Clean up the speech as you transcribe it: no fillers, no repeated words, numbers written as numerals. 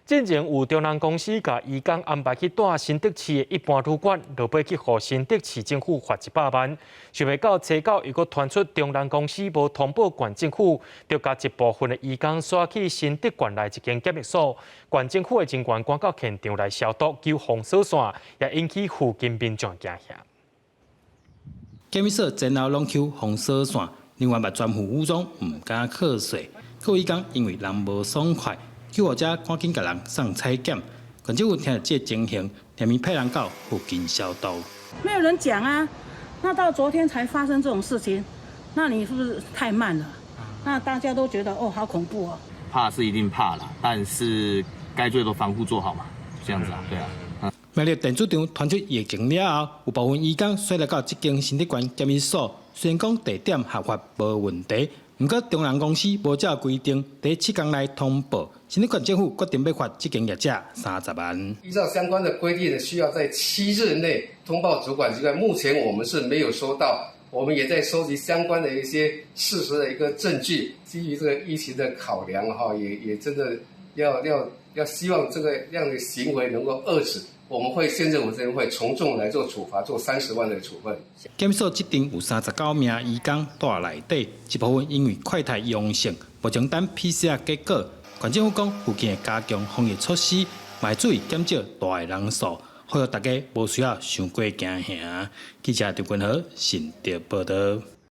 進前有中人公司共移工安排去蹛新竹市的一般旅館，落尾去予新竹市政府罰100萬。想袂到初九又閣傳出中人公司無通報縣政府，就共一部分的移工徙去新竹縣內一間檢疫所。縣政府的人員趕到現場來消毒，救封鎖線，也引起附近民眾驚嚇。檢疫所前後攏搝封鎖線，人員嘛全副武裝，毋敢靠勢。閣有移工因為人無爽快，救護車趕緊共人送採檢。縣政府聽著這個情形，連夜派人到附近消毒。沒有人講啊，那到昨天才發生這種事情，那你是不是太慢了？那大家都覺得哦，好恐怖哦。怕是一定怕啦，但是該做的防護做好嘛，這樣子啊，對啊。苗栗電子廠傳出疫情了後，有部分移工徙來到這間新竹縣檢疫所，雖然講地點合法無問題，毋過中人公司無照規定，佇7天內通報，新竹縣政府決定欲罰這間業者30萬。依照相關的規定，需要在7日內通報主管機關。目前我們是沒有收到，我們也在收集相關的一些事實的一個證據。基於這個疫情的考量，哈，也真的要希望這個樣的行為能夠遏止。我們會縣政府這邊會從重來做處罰，做30萬的處分。檢所這陣有39名移工蹛內底，一部分因為快篩陽性，目前等 PCR 結果。縣政府講，附近會加強防疫措施，嘛會注意減少蹛的人數，呼籲大家無需要傷過驚嚇。記者陳君和新竹報導。